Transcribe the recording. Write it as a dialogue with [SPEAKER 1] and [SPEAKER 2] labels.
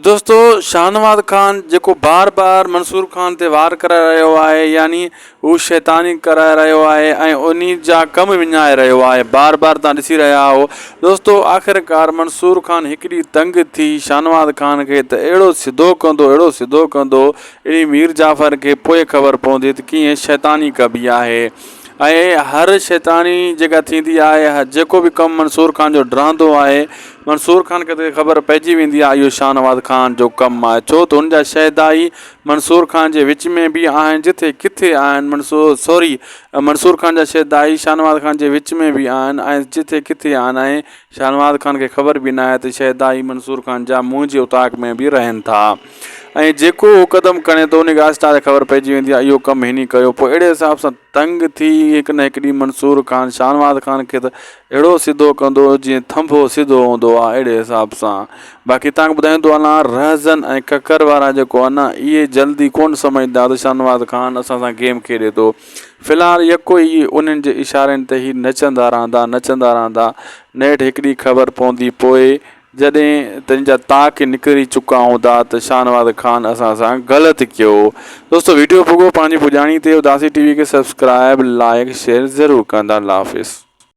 [SPEAKER 1] دوستو شاهنواز خان جيڪو بار بار منصور خان تي وار ڪرائي رهيو آهي يعني هو شيطاني ڪرائي رهيو آهي ۽ انهي جا ڪم وڃائي رهيو آهي بار بار تان ڏسي رهيا آهو دوستو آخرڪار منصور خان هڪ ڏينهن تنگ ٿي شاهنواز خان کي ته اهڙو سڌو ڪندو اهڙو سڌو ڪندو اهڙي مير جعفر کي پوء خبر پوندي ته ڪيئن شيطاني ڪبي آهي ۽ هر شيطاني جيڪا ٿيندي آهي جيڪو به ڪم منصور خان جو ڊهندو آهي منصور خان کي ته خبر پئجي ويندي آهي اهو شاهنواز خان جو ڪم آهي ڇو ته هن جا شهدائي منصور خان جي وچ ۾ به آهن جٿي ڪٿي آهن منصور سوري منصور خان جا شهدائي شاهنواز خان جي وچ ۾ به آهن ۽ جٿي ڪٿي آهن ۽ شاهنواز خان کي خبر به ناهي ته شهدائي منصور خان جا منهنجي اوطاق ۾ به رهن ٿا ۽ جيڪو هو قدم کڻي ٿو ان کي آهستي آهستي خبر پئجي ويندي آهي اهو ڪم هن ئي ڪيو پوء اهڙي حساب سان تنگ ٿي هڪ نه هڪ ڏينهن منصور خان شاهنواز خان کي ته اهڙو سڌو ڪندو جيئن ٿنڀو سڌو هوندو آهي اهڙي حساب سان باقي تان کي ٻڌائيندو هلان رهزن ۽ ڪڪر وارا جيڪو آهي نه اهي جلدي ڪونه سمجهندا ته شاهنواز خان اسان سان گيم کيڏي ٿو في الحال يڪو ئي انهن جي اشارن تي هي نچندا رهندا نچندا رهندا نيٺ هڪ ڏينهن خبر پوندي پوء جڏهن تن جا طاق نڪري چڪا هوندا ته شاهنواز خان اسان سان غلط ڪيو. دوستو ويڊيو پڳو پنهنجي پڄاڻي تي اداسي ٽي وي کي سبسڪرائب لائيڪ شيئر ضرور ڪندا الله حافظ.